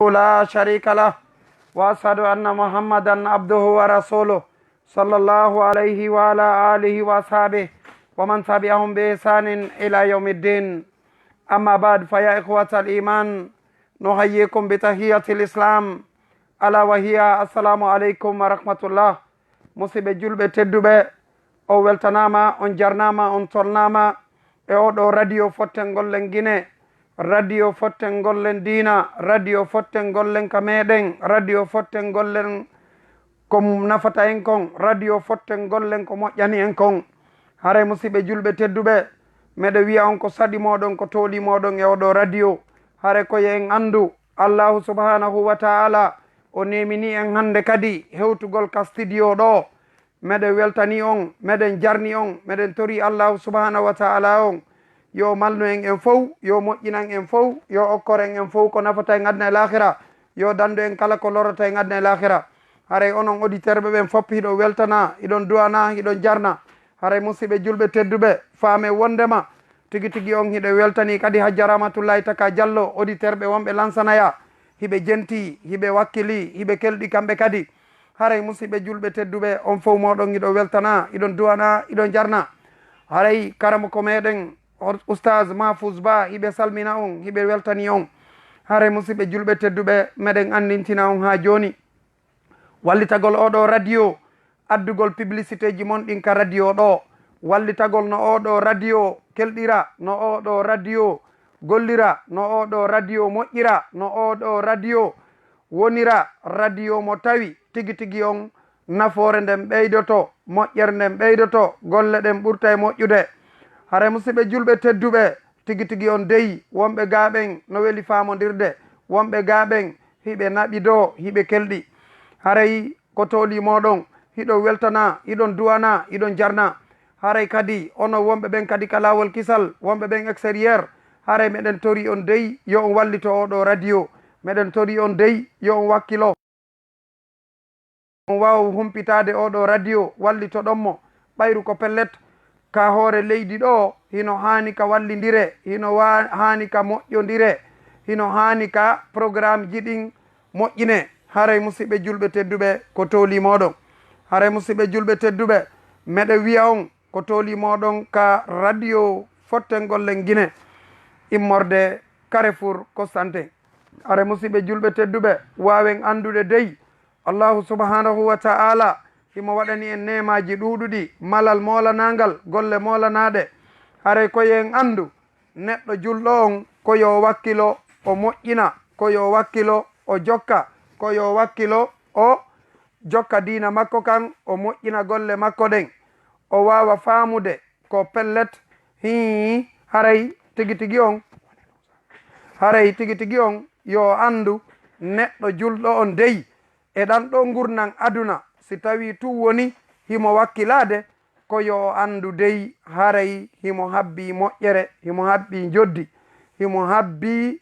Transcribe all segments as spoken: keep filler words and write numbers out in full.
لا شريك له، وأشهد أن محمدا عبده ورسوله، صلى الله عليه وعلى آله وأصحابه ومن تبعهم بإحسان إلى يوم الدين. أما بعد، فيا إخوة الإيمان، نحييكم بتحية الإسلام، ألا وهي السلام عليكم ورحمة الله. Musidɓe julɓe tedduɓe, on weltanaama, on jarnaama, on tolnaama e oo ɗoo radio fotten gollen Gine, radio fotten gollen diina, radio fotten gollen ka meɗen, radio fotten gollen ko nafata en kon, radio fotten gollen ko moƴƴani en kon. Haray musidɓe julɓe tedduɓe, meɗe wiya on ko saɗi mooɗon, ko tooli mooɗon e oo ɗoo radio. Haray ko yo en anndu, Allahu subhanahu wa ta'ala o nemini en hannde kadi hewtugol ka studio ɗoo. Meɗen weltani on, meɗen jarni on, meɗen tori Allahu subhanahu wa ta'ala on yo malnu en en fow, yo moƴƴinan en fow, yo okkor en en fow ko nafata en aduna e laahira, yo dandu en kala ko lorata en aduna e laahira. Haray onon auditeur ɓe ɓen fof hiɗon weltana, hiɗon duwana, hiɗon jarna. Haray musidɓe julɓe tedduɓe, faamen wondema tigi tigi on hiɗen weltani kadi Hajja Rahmatullahi Taka Jallo, auditeur ɓe wonɓe Lansanaya, hiɓe jenti, hiɓe wakkili, hiɓe kelɗi kamɓe kadi. Haray musidɓe julɓe tedduɓe, on fow mooɗon hiɗon weltana, hiɗon duwana, hiɗon jarna. Haray karamoko meɗen, Oustaz Mahfouz Ba, hiɓe salmina on, hiɓe weltani on. Haray musidɓe julɓe tedduɓe, meɗen anndintina on haa jooni. Wallitagol oo ɗoo radio, addugol publicité ji mon ɗin ka radio ɗoo. Wallitagol no oo ɗoo radio kelɗira, no oo ɗoo radio gollira, no oo ɗoo radio moƴƴira, no oo ɗoo radio wonira radio mo tawi tigi tigi on nafoore nden ɓeydoto, moƴƴere nden ɓeydoto, golle ɗen ɓurta e moƴƴude. Haray musidɓe julɓe tedduɓe, tigi tigi on dey, wonɓe gaa ɓen no weli faamondirde, wonɓe gaa ɓen hiɓe naɓidoo, hiɓe kelɗi. Haray ko tooli mooɗon, hiɗon weltana, hiɗon duwana, hiɗon jarna. Haray kadi onon wonɓe ɓen kadi ka laawol kisal, wonɓe ɓen extérieur, haray meɗen tori on dey yo on wallito oo ɗoo radio. Meɗen tori on dey yo on wakkilo. On waawa humpitaade oo ɗoo radio, wallitoɗon mo. Ɓayru ko pellet, ka hoore leydi ɗoo, hino haani ka wallindire, hino wa-, haani ka moƴƴondire, hino haani ka programmeji ɗin moƴƴine. Haray musidɓe julɓe tedduɓe, ko tooli mooɗon. Haray musidɓe julɓe tedduɓe, meɗen wiya on ko tooli mooɗon ka radio fotten gollen Gine, immorde Carrefour Constantin. Haray musidɓe julɓe tedduɓe, waawen anndude dey, Allahu subhanahu wa ta'ala himo waɗani en neemaaji ɗuuɗuɗi, malal moolanaangal, golle moolanaaɗe. Haray ko yo en anndu, neɗɗo julɗo on, ko yo wakkilo o moƴƴina, ko yo wakkilo o jokka, ko yo wakkilo o jokka diina makko kan, o moƴƴina golle makko ɗen, o waawa faamude ko pellet, hii, haray tigi tigi on, haray tigi tigi on, yo o anndu, neɗɗo julɗo on dey, e ɗan ɗoo ngurndan aduna, si tawii tun woni himo wakkilaade, ko yo o anndu dey, haray himo habbii moƴƴere, himo habbii njoddi, himo habbii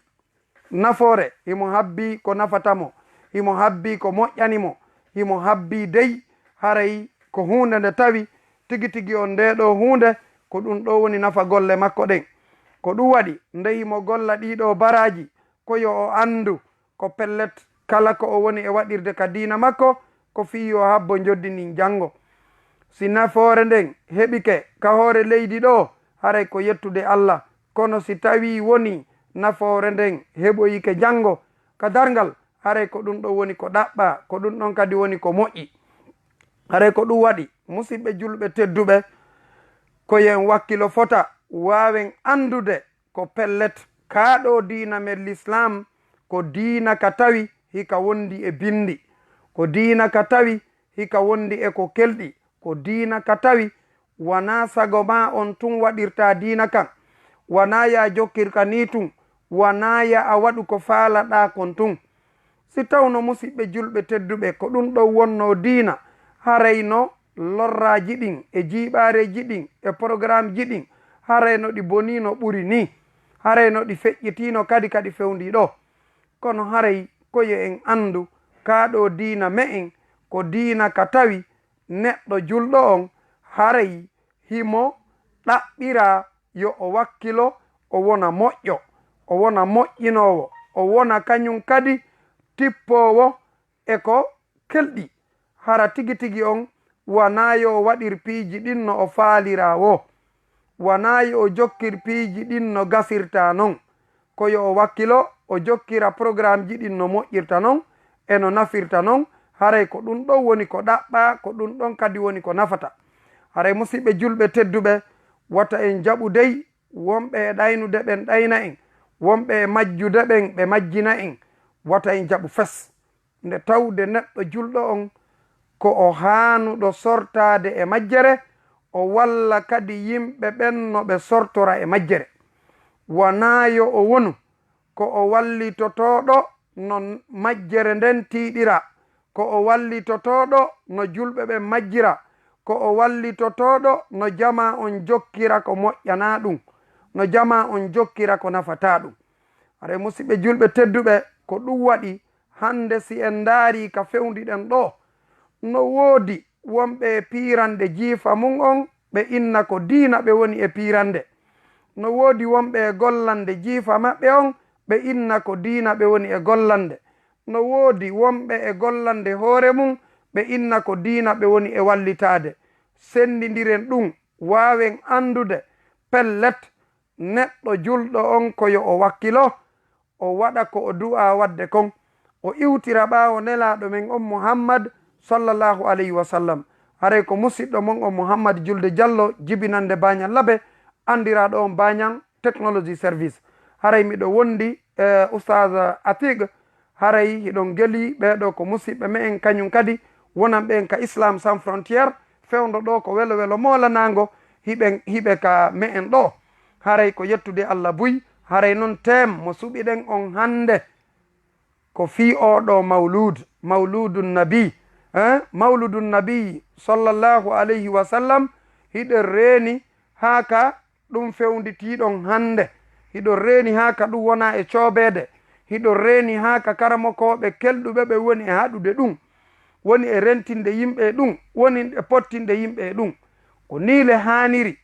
nafoore, himo habbii ko nafata mo, himo habbii ko moƴƴani mo, himo habbii dey, haray ko huunde nde tawi tigi tigi on, ndee ɗoo huunde, ko ɗun ɗoo woni nafa golle makko ɗen. Ko ɗun waɗi, nde himo golla ɗii ɗoo baraaji, ko yo o anndu, ko pellet, kala ko o woni e waɗirde ka diina makko, ko fii yo habbo njoddi ndin janngo. Si nafoore nden heɓike ka hoore leydi ɗoo, haray ko yettude Alla. Kono si tawii wonii nafoore nden heɓoyike janngo ka darngal, haray ko ɗun ɗon woni ko ɗaɓɓaa, ko ɗun ɗon kadi woni ko moƴƴi. Haray ko ɗun waɗi, musidɓe julɓe tedduɓe, ko yo en wakkilo fota, waawen anndude ko pellet, kaa ɗoo diina men Lislaam, ko diina ka tawi hika wondi e binndi, ko diina ka tawi hika wondi e ko kelɗi, ko diina ka tawi wanaa sago maa on tun waɗirtaa diina kan, wanaa yo a jokkir ka nii tun, wanaa yo a waɗu ko faalaɗaa kon tun. Si tawno, musiɓɓe julɓe tedduɓe, ko ɗun ɗon wonnoo diina, haray no lorraaji ɗin e jiiɓaareeji ɗin e porogaraamji ɗin, haray no ɗi bonii no ɓuri nii, haray no ɗi feƴƴitii no kadi ka ɗi fewndii ɗoo. Kono haray ko yo en anndu, kaa ɗoo diina me'en ko diina ka tawi neɗɗo julɗo on, haray himo ɗaɓɓiraa yo o wakkilo, o wona moƴƴo, o wona moƴƴinoowo, o wona kañun kadi tippoowo e ko kelɗi. Hara tigi tigi on wanaa yo o waɗir piiji ɗin no o faaliraa woo. Wanaa yo o jokkir piiji ɗin no gasirtaa non. Ko yo o wakkilo, o jokkira porogaramji ɗin no moƴƴirta non, e no nafirta non. Haray ko ɗun ɗon woni ko ɗaɓɓaa, ko ɗun ɗon kadi woni ko nafata. Haray musiɓɓe julɓe tedduɓe, wata en jaɓu dey wonɓe e ɗaynude ɓen ɗayna en, wonɓe e majjude ɓen ɓe majjina en, wata en jaɓu fes. Nde tawde neɗɗo julɗo on ko o haanuɗo sortaade e majjere, o walla kadi yimɓe ɓen no ɓe sortora e majjere. Wanaa yo o wonu ko o wallitotooɗo no majjere nden tiiɗira, ko o wallitotooɗo no julɓe ɓen majjira, ko o wallitotooɗo no jamaa on jokkira ko moƴƴanaa ɗun, no jamaa on jokkira ko nafataa ɗun. Haray musiɓɓe julɓe tedduɓe, ko ɗun waɗi hannde si en ndaarii ka fewndi ɗen ɗoo, no woodi wonɓe e piirande jiifa mun on, ɓe inna ko diina ɓe woni e piirande. No woodi wonɓe e gollande jiifa maɓɓe on, ɓe inna ko diina ɓe woni e gollande. No woodi wonɓe e gollande hoore mun, ɓe inna ko diina ɓe woni e wallitaade. Senndindiren ɗun, waawen anndude pellet neɗɗo julɗo on ko yo o wakkilo, o waɗa ko o du'aa waɗde kon, o iwtira ɓaawo Nelaaɗo men on Muhammad, sallallahu alayhi wa sallam. Haray ko musiɗɗo mon on Muhammad Julde Jallo, jibinannde Baañan Labe, anndiraaɗo on Baañan Technology Service. Haray miɗo wondi e Oustaz Atiq, haray hiɗon geli, ɓee ɗoo ko musiɓɓe me'en, kañun kadi wonan ɓen ka Islam Sans Frontières, fewndo ɗoo ko welo welo moolanaango, hiɓe, hiɓe ka me'en ɗoo. Haray ko yettude Allah buy, haray non thème mo suɓiɗen on hannde ko fii oo ɗoo mawluud, mawluudun nabi, eh, mawluudun nabi sallallahu alayhi wa sallam, hiɗen reeni haa ka ɗun fewnditiiɗon hannde. Hiɗon reeni haa ka ɗun wona e coobeede. Hiɗon reeni haa ka karamokooɓe kelɗuɓe ɓe woni e haɗude ɗun, woni e rentinde yimɓe e ɗun, woni e pottinde yimɓe e ɗun. Ko nii le haaniri.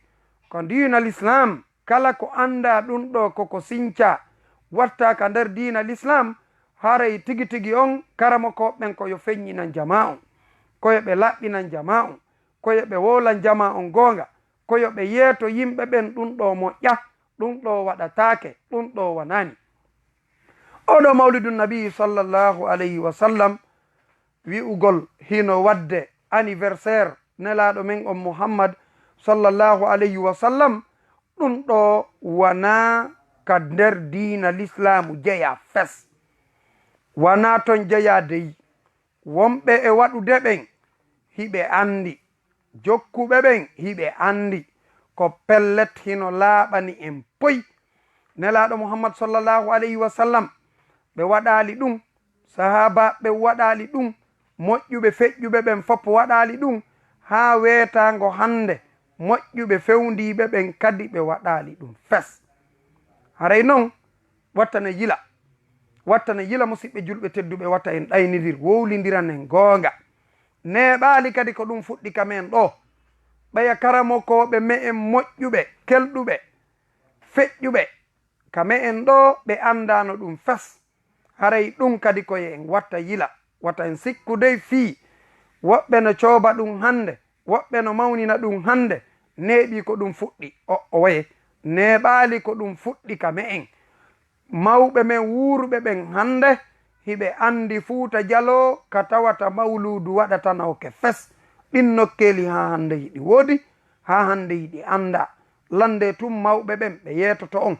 Ko diina Lislaam, kala ko anndaa ɗun ɗoo ko ko sincaa, wattaa ka nder diina Lislaam, haray tigi tigi on karamokooɓe ɓen ko yo feññinan jamaa on, ko yo ɓe laɓɓinan jamaa on, ko yo ɓe wowlan jamaa on goonga, ko yo ɓe yeeto yimɓe ɓen ɗun ɗoo moƴƴa, ɗun ɗoo waɗataake, ɗun ɗoo wanaani. Oo ɗoo mawlidun nabii sallallahu alayhi wa sallam, wi'ugol hino waɗde anniversaire Nelaaɗo men on Muhammad sallallahu alayhi wa sallam, ɗun ɗoo wanaa ka nder diina Lislaamu jeyaa fes. Wanaa ton jeyaa dey. Wonɓe e waɗude ɓen, hiɓe anndi. Jokkuɓe ɓen, hiɓe anndi. Ko pellet, hino laaɓani en poy. Nelaaɗo Muhammad sallallahu alayhi wa sallam, ɓe waɗaali ɗun. Sahaabaaɓe ɓen waɗaali ɗun. Moƴƴuɓe feƴƴuɓe ɓen fof waɗaali ɗun. Haa weetaango hannde, moƴƴuɓe fewndiiɓe ɓen kadi ɓe waɗaali ɗun fes. Haray non, wattana yila. Wattana yila, musiɓɓe julɓe tedduɓe, wata en ɗaynindir, wowlindiranen goonga. Neeɓaali kadi ko ɗun fuɗɗi ka men ɗoo. Ɓeya karamokooɓe me'en moƴƴuɓe, kelɗuɓe, feƴƴuɓe ka me'en ɗoo, ɓe anndaano ɗun fes. Haray ɗun kadi ko yo en watta yila, wata en sikku dey fii woɓɓe no cooba ɗun hannde, woɓɓe no mawnina ɗun hannde, neeɓii ko ɗun fuɗɗi. O, o waye, neeɓaali ko ɗun fuɗɗi ka me'en. Mawɓe men wuuruɓe ɓen hannde, hiɓe anndi Fuuta Jaloo ka tawata mawluudu waɗatanooke fes. Ɗin nokkeeli haa hannde hiɗi woodi, haa hannde hiɗi anndaa. Lanndee tun mawɓe ɓen, ɓe yeetoto on.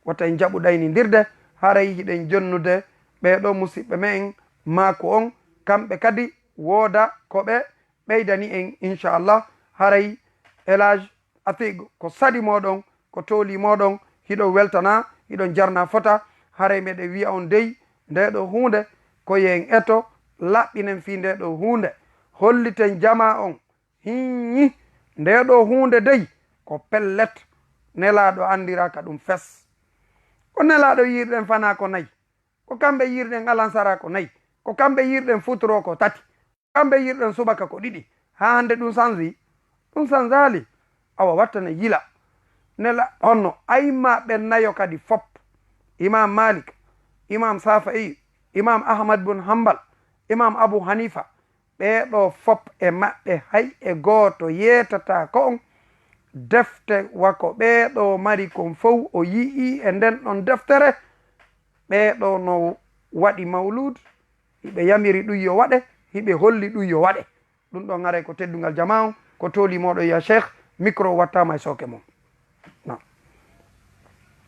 Wata en jaɓu ɗaynindirde, haray hiɗen jonnude ɓee ɗoo musiɓɓe me'en maaku on, kamɓe kadi wooda ko ɓe ɓeydani en, inchallah. Haray El Hadj Atiq, ko saɗi mooɗon, ko toolii mooɗon, hiɗon weltanaa, hiɗon jarnaa fota. Haray meɗen wi'a on dey, ndee ɗoo huunde ko yo en eto, laɓɓinen fii ndee ɗoo huunde, holliten jamaa on, hiiñi, ndee ɗoo huunde dey ko pellet, Nelaaɗo anndiraaka ɗun fes. Ko Nelaaɗo yi'irɗen fanaa ko nayi, ko kamɓe yi'irɗen alansaraa ko nayi, ko kamɓe yi'irɗen futuro ko tati, kamɓe yi'irɗen subaka ko ɗiɗi. Haa hannde ɗun sanji? Ɗun sanjaali. Awa, wattane yila. Nela, honno a'immaaɓe ɓen nayo kadi fof, Imaam Maalik, Imaam Saafa'i, Imam Ahmad bun Hambal, Imam Abu Hanifa, ɓee ɗoo fop e maɓɓe hay e gooto yeetataako on defte wa ko ɓee ɗoo mari kon fow o yi'ii e nden ɗon deftere. Ɓee ɗoo no waɗi mawluud, hiɓe yamiri ɗun yo waɗe, hiɓe holli ɗun yo waɗe. Ɗun ɗon haray ko teddungal jamaa on, ko tooli mooɗon ya Cheikh, micro wattaama e sooke mon. Naam.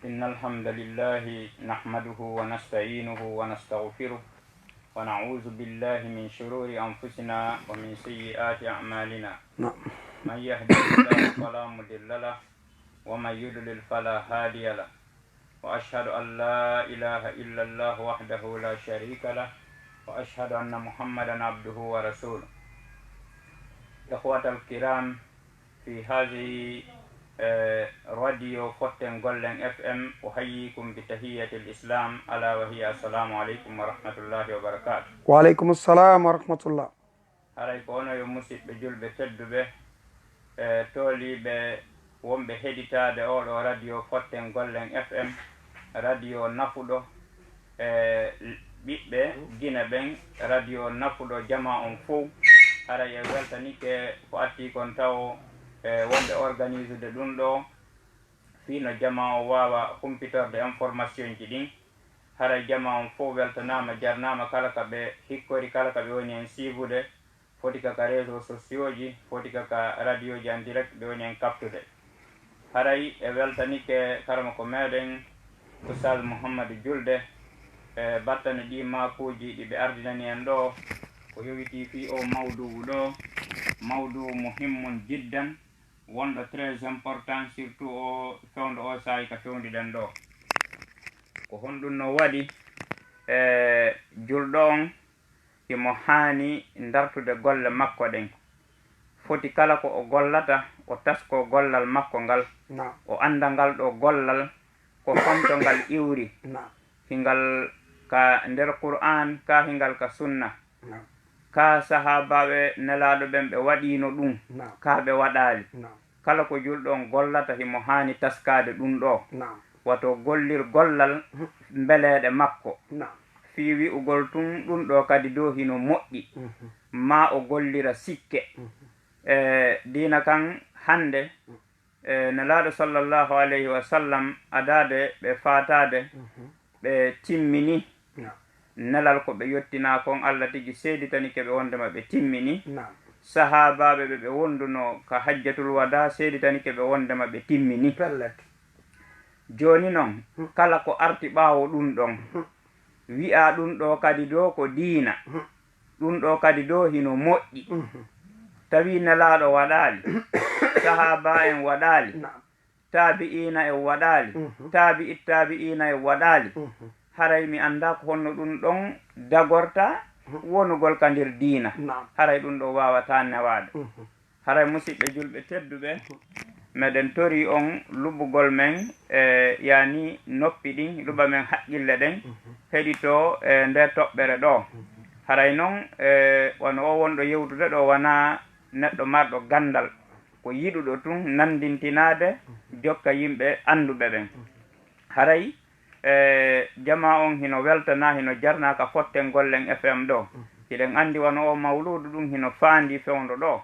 إن الحمد لله نحمده ونستعينه ونستغفره ونعوذ بالله من شرور أنفسنا ومن سيئات أعمالنا. Naam. من يهده الله فلا مضل له ومن يضلل فلا هادي له. وأشهد أن لا إله إلا الله وحده لا شريك له. وأشهد أن محمدا عبده ورسوله. إخوة الكرام، في هذه، آه، راديو فوتن غولن إف إم، أحييكم بتحية الإسلام، ألا وهي السلام عليكم ورحمة الله وبركاته. Wa aleykum salam wa rahmatullah. Haray ko onon yo musiɓɓe julɓe tedduɓe, e tooliiɓe wonɓe heɗitaade oo ɗoo radiyo Fotten Gollen F M, radiyo nafuɗo, e ɓiɓɓe Gine ɓen, radiyo nafuɗo jamaa on fow. Haray en weltanike ko attii kon tawo, e wonɓe organisude ɗun ɗoo, fii no jamaa on waawa humpitorde information ji ɗin. Haray jamaa on fow weltanaama, jarnaama kala ka ɓe hikkori, kala ka ɓe woni en siivude, foti ka ka réseaux sociaux ji, foti ka ka radio ji en direct ɓe woni en kaɓtude. Haray e weltanike karamoko meɗen Oustaz Mouhammadu Julde, e battane ɗii maakuuji ɗi ɓe ardinani en ɗoo, ko yowitii fii oo mawduu'u ɗoo, mawduu'u muhimmun jiddan, wonɗo très important, surtout oo fewndo oo saa'i ka fewndiɗen ɗoo. Ko honɗun no waɗi, e julɗo on himo haani dartude golle makko ɗen? Foti kala ko o gollata, o taskoo gollal makko ngal, Naam. o annda ngal ɗoo gollal ko honto ngal iwri. Naam. Hingal ka nder Qur'aan, ka hingal ka Sunna, Naam. ka sahaabaaɓe Nelaaɗo ɓen ɓe waɗiino ɗun, Naam. ka ɓe waɗaali. Naam. Kala ko julɗo on gollata, himo haani taskaade ɗun ɗoo. Naam. Wato gollir gollal mbeleeɗe makko. Naam. Fii wi'ugol tun ɗun ɗoo kadi dow hino moƴƴi, Mhm. maa o gollira sikke. Mhm. E diina kan hannde, e Nelaaɗo sallallahu alayhi wa sallam adaade ɓe faataade, Mhm. ɓe timmini. Naam. Nelal ko ɓe yottinaa kon, Alla tigi seeditanike ɓe wonndema ɓe timmini. Naam. Sahaabaaɓe ɓe ɓe wonndunoo ka Hajjatul Wadaa seeditanike ɓe wonndema ɓe timmini. Pellet. Jooni non, kala ko arti ɓaawo ɗun ɗon, wi'aa ɗun ɗoo kadi dow ko diina, ɗun ɗoo kadi dow hino moƴƴi. Tawi Nelaaɗo waɗaali, sahaaba en waɗaali, Naam. taabi'iina en waɗaali, taabi'it taabi'iina en waɗaali. Haray mi anndaa ko honno ɗun ɗon dagorta wonugol ka nder diina. Naam. Haray ɗun ɗoo waawataa newaade. Haray musiɓɓe julɓe tedduɓe, meɗen torii on luɓugol men, e yaani noppi ɗin, luɓa men haqqille ɗen, heɗitoo e ndee toɓɓere ɗoo. Haray non, e wano oo wonɗo yewtude ɗoo wanaa neɗɗo marɗo ganndal, ko yiɗuɗo tun nanndintinaade, jokka yimɓe annduɓe ɓen. Haray, e jamaa on hino weltanaa, hino jarnaa ka Fotten Gollen F M ɗoo. Hiɗen anndi wano oo mawluudu ɗun hino faandii fewndo ɗoo.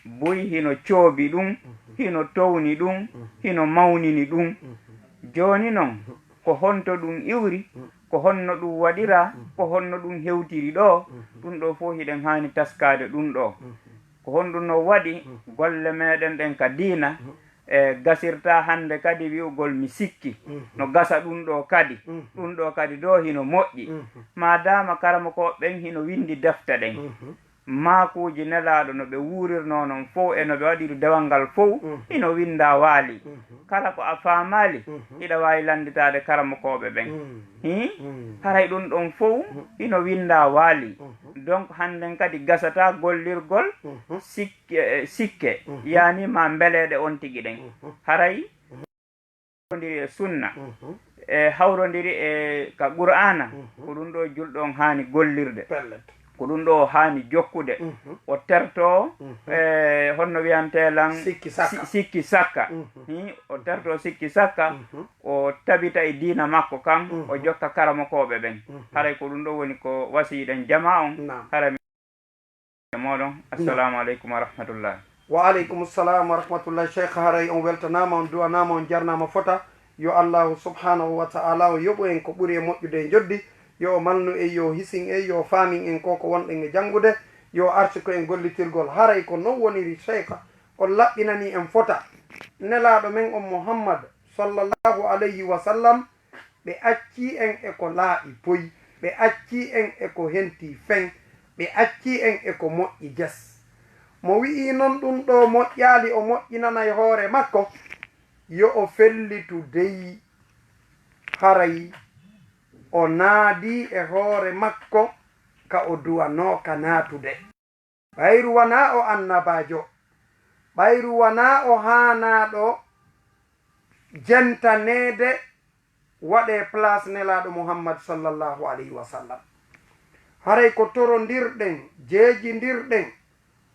Buy hino coobi ɗun, hino towni ɗun, hino mawnini ɗun. Jooni non, ko honto ɗun iwri? Ko honno ɗun waɗiraa? Ko honno ɗun hewtiri ɗoo? Ɗun ɗoo fow hiɗen haani taskaade ɗun ɗoo. Ko honɗun no waɗi golle meɗen ɗen ka diina, e gasirtaa hannde kadi wi'ugol mi sikki, no gasa ɗun ɗoo kadi, ɗun ɗoo kadi dow hino moƴƴi. Maadaama karamokooɓe ɓen hino winndi defte ɗen, maakuuji Nelaaɗo no ɓe wuurirnoo non fow e no ɓe waɗiri dewal ngal fow, hino winndaa waalii. Kala ko a faamaali, hiɗa waawi lannditaade karamokooɓe ɓen. Hii? Haray ɗun ɗon fow hino winndaa waalii. Donc, hannden kadi gasataa gollirgol sikke, e, sikke, yaani ma mbeleeɗe on tigi ɗen. Haray hawrondiri e sunna, e hawrondiri e ka Qur'aana, ko ɗun ɗoo julɗo on haani gollirde. Pellet. Ko ɗum ɗo o haani jokkude. Mhm. O terto, mhm, e honno wiyantee lan? Sikki sakka. Si-, sikki sakka. Mhm. Hi, o terto sikki sakka, mhm, o tabita e diina makko kan, o, mhm, jokka karamokooɓe ɓen. Mhm. Haray ko ɗum ɗo woni ko wasiyiɗen jamaa on. Naam. Haray mi-, e mooɗon. Naam. Assalamu aleykum wa rahmatullah. Wa aleykum salam wa rahmatullah. Cheikh, haray on weltanaama, on duwanaama, on jarnaama fota. Yo Allahu subhanahu wa ta'ala o yoɓu en ko ɓuri e moƴƴude e njoddi. Yo o malnu en, yo o hisin en, yo o faamin en ko ko wonɗen e janngude. Yo o arsiku en gollitirgol. Haray ko non woniri, Cheikh, on laɓɓinanii en fota. Nelaaɗo men on Muhammad sallallahu alayhi wa sallam, ɓe accii en e ko laaɓi poy, ɓe accii en e ko hentii fen, ɓe accii en e ko moƴƴi ges. Mo wi'ii non ɗum ɗo moƴƴaali, o moƴƴinanay hoore makko, yo o fellitu dey, haray o naadii e hoore makko ka o duwanoo ka naatude. Ɓayru wanaa o annabaajo, ɓayru wanaa o haanaaɗo jentaneede waɗee place Nelaaɗo Muhammad sallallahu alayhi wa sallam. Haray ko torondirɗen, jeejindirɗen,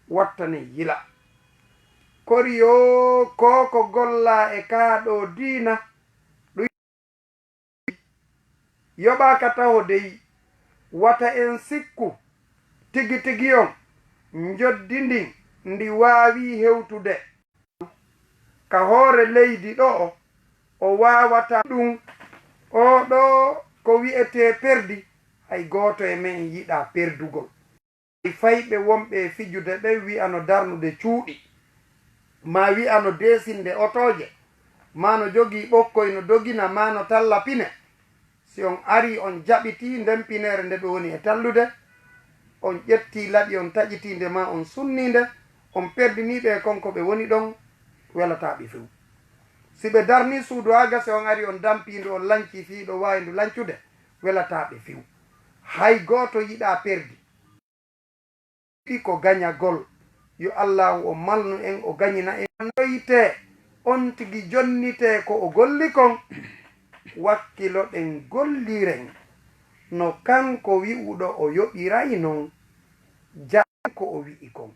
wattanen yila. Kori yo ko ko gollaa e kaa ɗoo diina, ɗum yoɓaaka taho dey, wata en sikku, tigi tigi on, njoddi ndin ndi waawii hewtude. Ka hoore leydi ɗoo, o waawataa ɗum. Oo ɗoo ko wi'etee perdi, hay gooto e men yiɗaa perdugol. Fayɓe wonɓe e fijude ɓen wi'a no darnude cuuɗi, maa wi'a no deesinde otooje, maa no jogii ɓokkoy no dogina, maa no talla pine. Si on arii, on jaɓitii nden pineere nde ɓe woni e tallude, on ƴettii laɓi, on taƴitii nde, maa on sunnii nde, on perdinii ɓe e kon ko ɓe woni ɗon, welataa ɓe few. Si ɓe darnii suudu haa gasi, on arii, on dampii ndu, on lancii fii ɗo waawi ndu lancude, welataa ɓe few. Hay gooto yiɗaa perdi. Ɗi ko gañagol. Yo Allaahu o malnu en, o gañina en. Noytee, on tigi jonnitee ko o golli kon. Wakkiloɗen golliren no kanko wi'uɗo o yoɓiray non. Jaa ko o wi'i kon.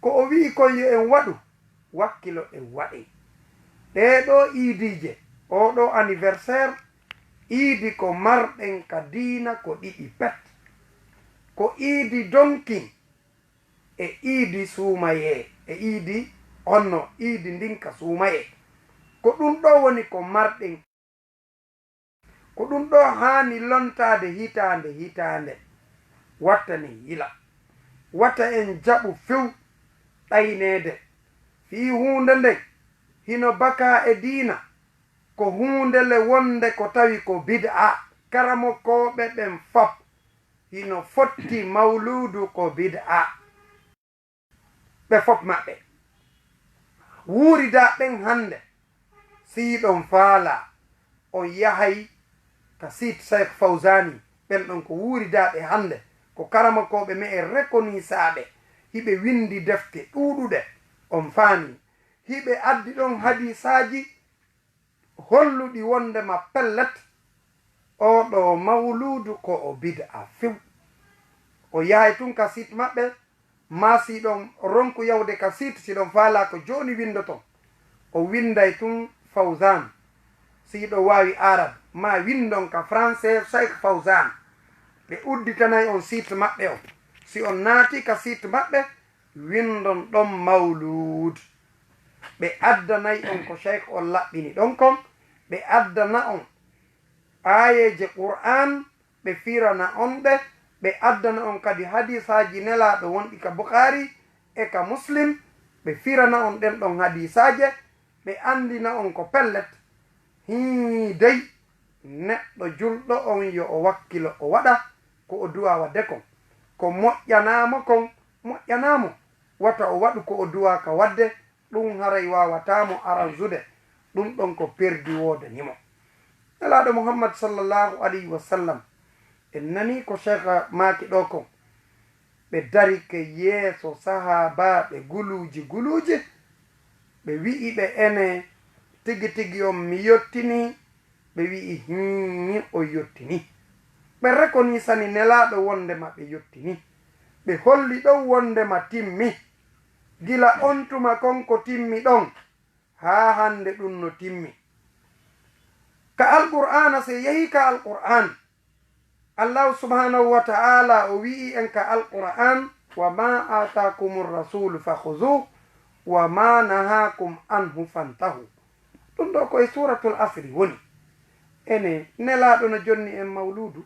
Ko o wi'i kon yo en waɗu, wakkilo ɗen waɗey. Ɗee ɗoo iidiije, oo ɗoo anniversaire, iidi ko marɗen ka diina ko ɗiɗi pet. Ko iidi donkin e iidi suumayee, e iidi honno iidi ndin ka suumayee. Ko ɗum ɗoo woni ko marɗen. Ko ɗum ɗoo haani lontaade hitaande hitaande, watta nen yila. Wata en jaɓu few ɗayneede fii huunde nden hino bakaa e diina, ko huunde le wonde ko tawi ko bid'a. Karamokooɓe ɓen fop hino fotti mawluudu ko bid'a. Ɓe fop maɓɓe. Wuuridaaɓe ɓen hannde, si hiɗon faalaa, on yahay ka site Cheikh Fawzani, ɓen ɗon ko wuuridaaɓe hannde, ko karamokooɓe me'en rekonisaaɓe, hiɓe winndi defte ɗuuɗuɗe, on faamii. Hiɓe addi ɗon hadiisaaji holluɗi wonndema pellet, oo ɗoo mawluudu ko o bid'a few. O yahay tun ka site maɓɓe, maa si hiɗon ronku yahude ka site, si hiɗon faalaa ko jooni winndoton. O winnday tun Fawzan, si hiɗon waawi Arab, maa winndon ka français Cheikh Fawzan. Ɓe udditanay on site maɓɓe on. Si on naatii ka site maɓɓe, winndon ɗon mawluud. Ɓe addanay on ko Cheikh on laɓɓini ɗon kon, ɓe addana on aayeeje Qur'aan, ɓe firana on ɗe, ɓe addana on kadi hadiisaaji Nelaaɗo wonɗi ka Bukhaari e ka Muslim, ɓe firana on ɗen ɗon hadiisaaje, ɓe anndina on ko pellet, hii dey, neɗɗo julɗo on yo o wakkilo o waɗa ko o duwaa waɗde kon. Ko moƴƴanaa mo kon, moƴƴanaa mo. Wata o waɗu ko o duwaa ka waɗde, ɗum haray waawataa mo aranzude. Ɗum ɗon ko perdi woodani mo. Nelaaɗo Muhammad sallallahu alayhi wa sallam, en nanii ko Cheikh maaki ɗoo kon. Ɓe darike yeeso sahaabaaɓe guluuji guluuji, ɓe wi'i ɓe, ene tigi tigi on mi yottinii? Ɓe wi'i, hii, o yottinii. Ɓe rekonisani Nelaaɗo wonndema ɓe yottinii. Ɓe holli ɗon wondema timmi. Gila on tuma kon ko timmi ɗon, haa hande ɗun no timmi. Ka Alqur'aana, si en yahii ka Alqur'aan, Allahu subhanahu wa ta'ala o wi'i en ka Alqur'aan, "Wa ma aatakumu rasulu fakhuzuhu, wa ma nahakum anhu fantahu." Ɗun ɗoo ko e Suuratul Asri woni. Ene Nelaaɗo no jonni en mawluudu?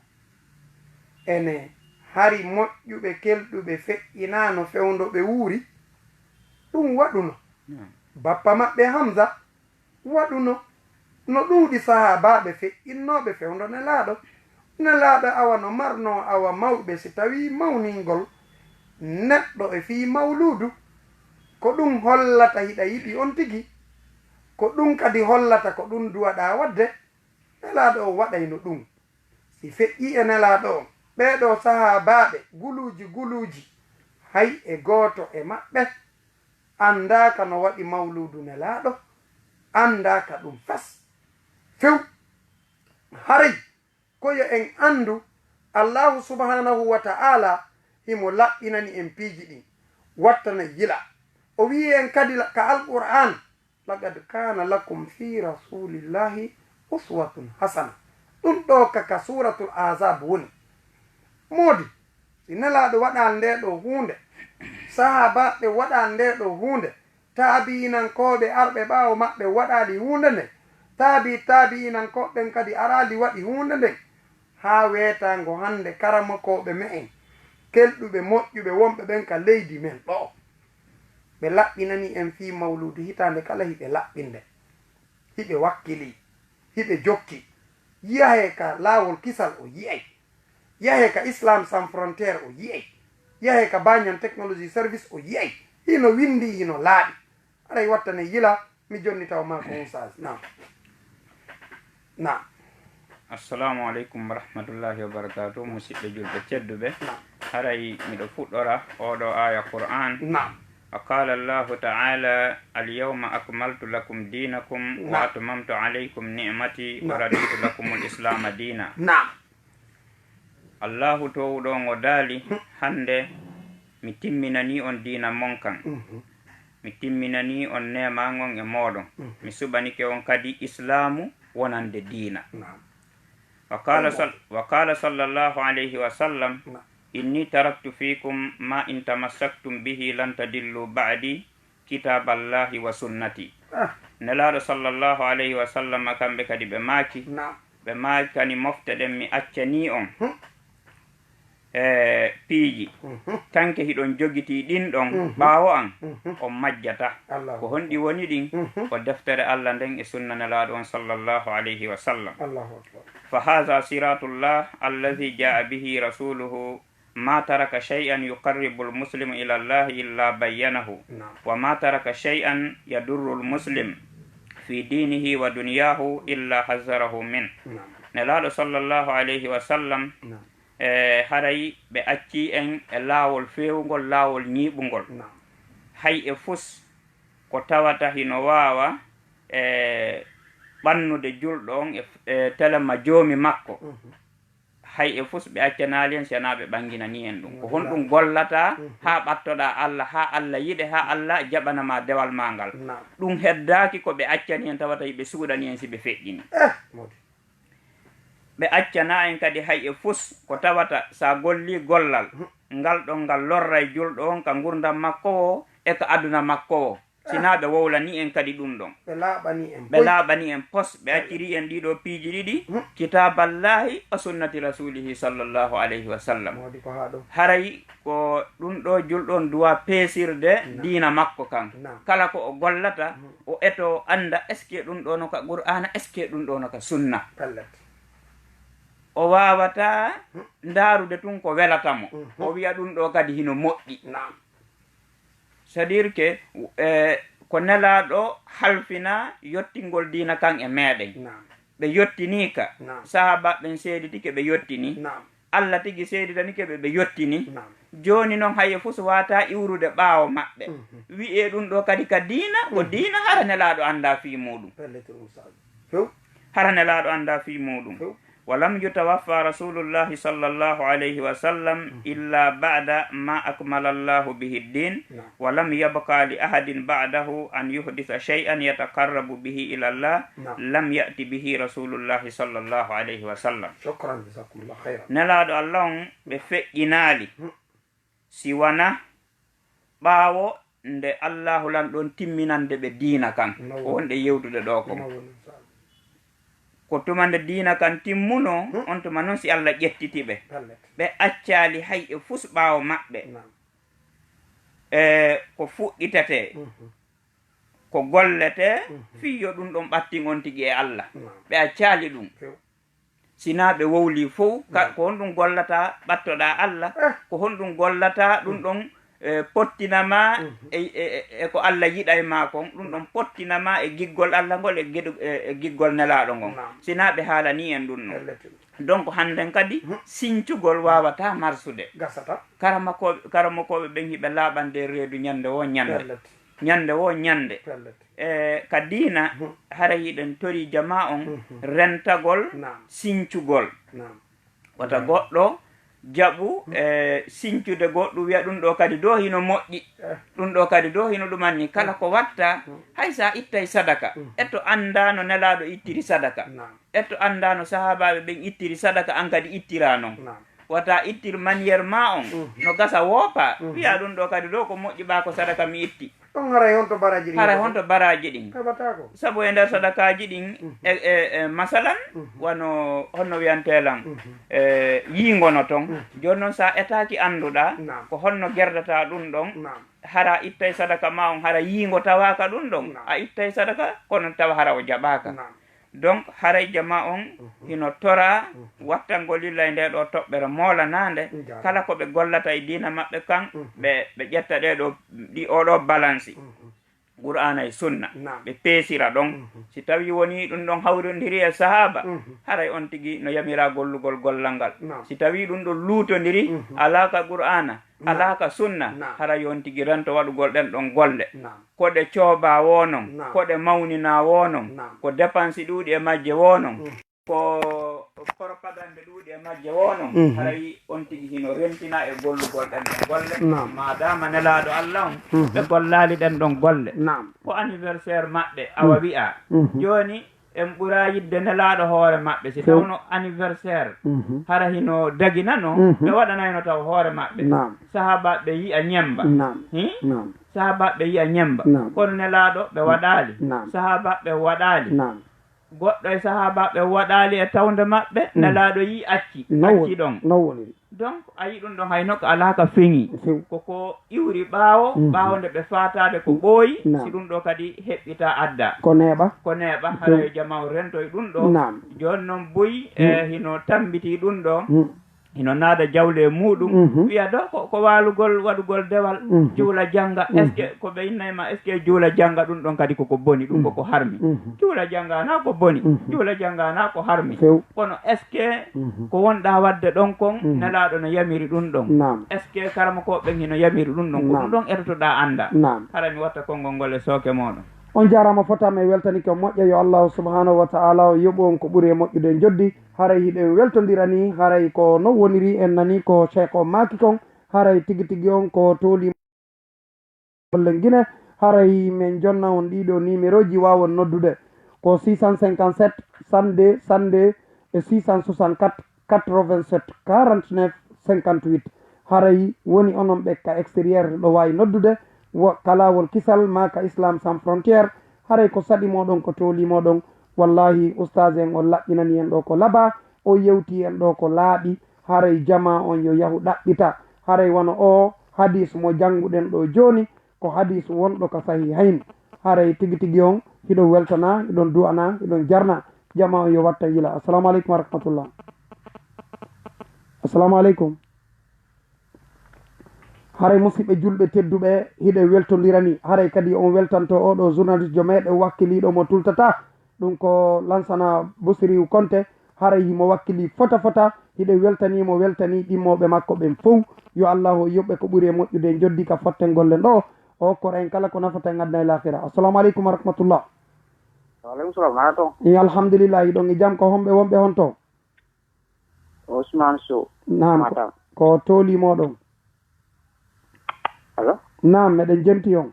Ene hari moƴƴuɓe kelɗuɓe feƴƴinaano fewndo ɓe wuuri? Ɗun waɗuno. Naam. Bappa maɓɓe Hamza waɗuno. No ɗuuɗi sahaabaaɓe feƴƴinnooɓe fewndo Nelaaɗo. Nelaaɗo awa no marnoo awa mawɓe si tawii mawningol neɗɗo e fii mawluudu. Ko ɗun hollata hiɗa yiɗi on tigi. Ko ɗun kadi hollata ko ɗun duwaɗaa waɗde. Nelaaɗo on waɗayno ɗun. Si feƴƴii e Nelaaɗo on, ɓee ɗoo sahaabaaɓe guluuji guluuji, hay e gooto e maɓɓe anndaaka no waɗi mawluudu Nelaaɗo, anndaaka ɗun fes. Few, haray ko yo en anndu, Allaahu subhaanahu wa ta'aalaa himo laɓɓinani en piiji ɗin, wattana yila. O wi'i en kadi la-, ka Alqur'aan, "Laqad kaana lakum fii rasuulillahi uswatun hasana." Ɗun ɗoo ka, ka Suuratul Ahzaab woni. Moodi, si Nelaaɗo waɗaali ndee ɗoo huunde, sahaabaaɓe waɗaali ndee ɗoo huunde, taabi'inankooɓe arɓe ɓaawo maɓɓe waɗaali huunde nden, taabi-, taabi'inankooɓe ɓen kadi araali waɗi huunde nden, haa weetaango hande karamokooɓe me'en, kelɗuɓe moƴƴuɓe wonɓe ɓen ka leydi men ɗoo. Ɓe laɓɓinanii en fii mawluudu hitaande kala hiɓe laɓɓinde. Hiɓe wakkilii, hiɓe jokki. Yahee ka Laawol Kisal o yi'ay. Yahee ka Islam Sans Frontières o yi'ay. Yahee ka Banyan Technology Service o yi'ay. Hino winndii, hino laaɓi. Haray wattane yila, mi jonni taw maa ko on saasi. Naam. Naam. Assalamu aleykum wa rahmatullahi wa barakatuh. Musidɓe julɓe tedduɓe. Naam. Haray miɗo fuɗɗora oo ɗoo aaya Qur'aan. Naam. Wa qaala Allahu ta'ala, "Al yawma akmaltu lakum dinakum wa Naam. atmamtu alaykum ni'mati wa Naam. raditu lakumul islaama diina." Naam. Allaahu toowuɗo on o daali, "Hannde mi timminanii on diina mon kan. Mhm. Mi timminanii on neema ngon e mooɗon. Mhm. Mi suɓanike on kadi Islaamu wonande diina." Naam. Wa qaala sal-, wa qaala sallallahu alayhi wa sallam, Naam. "Inni taraktu fiikum ma in tamassaktum bihi lan tadillu ba'di, kitaaballaahi wa sunnati." Ah. Nelaaɗo sallallahu alayhi wa sallam, kamɓe kadi ɓe maaki, Naam. ɓe maakani mofte ɗen, mi accanii on Hmm. e piiji. Mhm. Tanke hiɗon jogitii ɗin ɗon Mhm. ɓaawo an, Mhm. on majjata. Allahu Ko honɗi woni ɗin? Mhm. Ko deftere Allah nden e sunna Nelaaɗo on sallallahu alayhi wa sallam. Allahu akbar. Fa haadha siraatullah alladhi jaa bihi rasuluhu. Ma taraka shay'an yuqarribu al-muslima ila Allah illa bayyanahu. Naam. Wa ma taraka shay'an yadurru al-muslim fi dinihi wa dunyahu illa hazzarahu min. Naam. Nelaaɗo sallallahu alayhi wa sallam, Naam. e, haray ɓe accii en e laawol feewungol, laawol ñiiɓungol. Naam. Hay e fus ko tawata hino waawa, e, ɓannude julɗo on e, e telema joomi makko. Mhm. Hay e fus ɓe accanaali en, si wanaa ɓe ɓanginanii en ɗum. Ko honɗum gollataa Mhm. haa ɓattoɗaa Allah, haa Allah yiɗe, haa Allah jaɓana ma dewal ma ngal? Naam. Ɗum heddaaki ko ɓe accani en, tawata ɓe suuɗani en si ɓe feƴƴini. Eh, Modi. Ɓe accanaa en kadi hay e fus ko tawata sa gollii gollal, Mhm. ngal ɗon ngal lorray julɗo on ka ngurndan makko o e ka aduna makko o. Sinaa ɓe wowlanii en kadi ɗum ɗon. Ɓe laaɓanii en Ɓe poy. laaɓanii en pos, ɓe Ayo. accirii en ɗii ɗoo piiji ɗiɗi, Hmm. Kitaaballahi wa sunnati rasulihi sallallahu alayhi wa sallam. Moodi ko haa ɗo. Haray ko ɗum ɗoo julɗo on duwaa peesirde Naam. diina makko kan. Naam. Kala ko o gollata, Hmm. o etoo annda, est-ce que ɗum ɗoo no ka Qur'aana, est-ce que ɗum ɗoo no ka sunna? Pellet. O waawataa Hmm. ndaarude tun ko welata mo. Mhm. O wi'a ɗum ɗoo kadi hino moƴƴi. Naam. C'est-à-dire que, eh, ko Nelaaɗo halfina yottingol diina kan e meɗen. Naam. Ɓe yottinii ka. Naam. Sahaaba ɓen seeditike ɓe yottini. Naam. Allah tigi seeditanike ɓe, ɓe yottini. Naam. Jooni non, hay e fus waataa iwrude ɓaawo maɓɓe. Mhm. Wi'ee ɗum ɗoo kadi ka diina, ko Mhm. diina, hara Nelaaɗo anndaa fii muuɗum. Pellet, Ustaaz. Few. Hara Nelaaɗo anndaa fii muuɗum. Few. ولم يتوفى رسول الله صلى الله عليه وسلم إلا بعد ما أكمل الله به الدين، نعم. ولم يبق لأحد بعده أن يحدث شيئا يتقرب به إلى الله، نعم. لم يأت به رسول الله صلى الله عليه وسلم. شكرا، جزاكم الله خيرا. Nelaaɗo Allah on, ɓe feƴƴinaali. Hmm. Si wanaa ɓaawo nde Allaahu lan ɗon timminande ɓe diina kan, ko wonɗe yewtude ɗoo kon. Ko tuma nde diina kan timmunoo, on tuma non si Allah ƴettiti ɓe. Ɓe accaali hay e fus ɓaawo maɓɓe. E ko fuɗɗitetee, ko golletee, fii yo ɗun ɗon ɓattin on tigi e Allah. Ɓe accaali ɗun. Sinaa ɓe wowlii fow, ka, ko honɗun gollataa ɓattoɗaa Allah? Ko honɗun gollataa ɗun ɗon, eh, pottina ma e, e, e, e ko Allah yiɗay ma kon? Ɗun ɗon pottina ma e giggol Allah ngol e geɗu-, e, e giggol Nelaaɗo ngon. Naam. Sinaa ɓe haalanii en ɗun non. Donc, hannden kadi, sincugol waawataa marsude. Gasataa. Karamokooɓe, karamokooɓe ɓen hiɓe laaɓande reedu ɲande woo ɲande. Ɲande woo ɲande. E ka diina, haray hiɗen torii jamaa on rentagol sincugol. Wata goɗɗo jaɓu, e, sincude goɗɗun, wi'a ɗun ɗoo kadi doo hino moƴƴi. Ɗun ɗoo kadi doo hino ɗumanni. Kala ko watta, hay si a ittay sadaka, etto anndaa no Nelaaɗo ittiri sadaka. Etto anndaa no sahaabaaɓe ɓen ittiri sadaka, an kadi ittiraa non. Wata ittir manière maa on, no gasa woopa. Wi'a ɗun ɗoo kadi ɗoo ko moƴƴi ɓaa ko sadaka mi itti. Ɗon haray honto baraaji ɗin? Haray honto baraaji ɗin? Heɓataako. Sabu e nder sadakaaji ɗin, e, e, e, masalan, wano honno wi'antee lan, e, yiingo no ton. Jooni non, si a etaaki annduɗaa, ko honno gerdataa ɗun ɗon? Hara ittay sadaka maa on, hara yiingo tawaaka ɗun ɗon. A ittay sadaka, kono tawa hara o jaɓaaka. Donc, haray jamaa on hino toraa wattangol lillay ndee ɗoo toɓɓere moolanaande. Kala ko ɓe gollata e diina maɓɓe kan, ɓe, ɓe ƴetta ɗee ɗoo, ɗi, oo ɗoo balansi. Qur'aana e sunna, ɓe peesira ɗon. Si tawii wonii ɗun ɗon hawrondiri e sahaaba, haray on tigi no yamiraa gollugol gollal ngal. Si tawii ɗun ɗon luutondiri, alaa ka Qur'aana, alaa ka sunna, haray on tigi rento waɗugol ɗen ɗon golle. Ko ɗe coobaa woo non, ko ɗe mawninaa woo non, ko depansi ɗuuɗi e majje woo non, ko poropagande ɗuuɗi e majje woo non, haray on tigi hino rentinaa e gollugol ɗen ɗon golle. Maadaama Nelaaɗo Allah on, ɓe gollaali ɗen ɗon golle. Ko anniversaire maɓɓe, awa wi'aa. Jooni, en ɓuraa yiɗde Nelaaɗo hoore maɓɓe. Si tawno anniversaire hara hino daginanoo, ɓe waɗanayno taw hoore maɓɓe. Sahaabaaɓe yi'a ɲemmba. Hi? Sahaabaaɓe yi'a ɲemmba. Kono Nelaaɗo ɓe waɗaali. Sahaabaaɓe waɗaali. Goɗɗo e sahaabaaɓe waɗaali e tawnde maɓɓe, Nelaaɗo yi'i acci, acci ɗon. Donc, a yi'i ɗun ɗon hay nokka alaa ka feŋi. Ko ko iwri ɓaawo, ɓaawo nde ɓe faataade ko ɓooyi, si ɗun ɗoo kadi heɓɓitaa addaa. Ko neeɓa. Ko neeɓa, haray jamaa on rentoy ɗun ɗoo. Jooni non buy, e hino tambitii ɗun ɗoo. Hino naada jawle e muuɗun. Wi'a ɗoo ko, ko waalugol, waɗugol dewal, juula jannga. Est-ce que ko ɓe innay ma, est-ce que juula jannga ɗun ɗon kadi ko ko boni, ɗun ko ko harmi? Juula jannga na ko boni, juula jannga na ko harmi. Kono est-ce que ko wonɗaa waɗde ɗon kon, Nelaaɗo no yamiri ɗun ɗon? Est-ce que karamokooɓe ɓen hino yamiri ɗun ɗon? Ko ɗun ɗon etotoɗaa anndaa. Hara mi watta konngol ngol e sooke mooɗon. On jaaraama fota, mi weltanike on moƴƴa. Yo Allaahu subhaanahu wa ta'aalaa o yoɓu on ko ɓuri e moƴƴude e njoddi. Haray hiɗen weltondira nii, haray ko non woniri, en nanii ko Sheikh o maaki kon, haray tigi tigi on ko tooli golle Gine. Haray men jonna on ɗii ɗoo nimerooji waawon noddude ko six cent cinquante-sept, cent deux, cent deux e six cent soixante-quatre, quatre-vingt-sept, quarante-neuf, cinquante-huit. Haray woni onon ɓe ka extérieur ɗo waawi noddude, wo ka Laawol Kisal maa ka Islam Sans Frontières, haray ko saɗi mooɗon, ko tooli mooɗon. Wallaahi, ustaas en on laɓɓinanii en ɗoo ko labaa, o yewtii en ɗoo ko laaɓi. Haray jamaa on yo yahu ɗaɓɓita. Haray wano oo hadiis mo jannguɗen ɗoo jooni, ko hadiis wonɗo ka Sahihayn. Haray tigi tigi on, hiɗon weltanaa, hiɗon du'anaa, hiɗon jarnaa. Jamaa on yo wattan yila. Assalaamu aleykum wa rahmatullah. Assalaamu aleykum. Haray musiɓɓe julɓe tedduɓe, hiɗen weltondira nii. Haray kadi on weltanto oo ɗoo journaliste jo meɗen wakkiliiɗo mo tultataa. Ɗun ko Lansana Busiriyu Konte. Haray himo wakkilii fota fota. Hiɗen weltanii mo, weltanii ɗimmooɓe makko ɓen fow. Yo Allaahu o yoɓɓe ko ɓuri e moƴƴude e njoddi ka fotten gollen ɗoo. O okkora en kala ko nafata en aduna e laakira. Assalaamu aleykum wa rahmatullah. Wa aleykum salaam, na ton? E alhamdulillahi, hiɗon e jam, ko homɓe wonɓe honto? Ousmane Sow. Naam, ko, Matam. Ko tooli mooɗon. Allo? Naam, meɗen jenti on.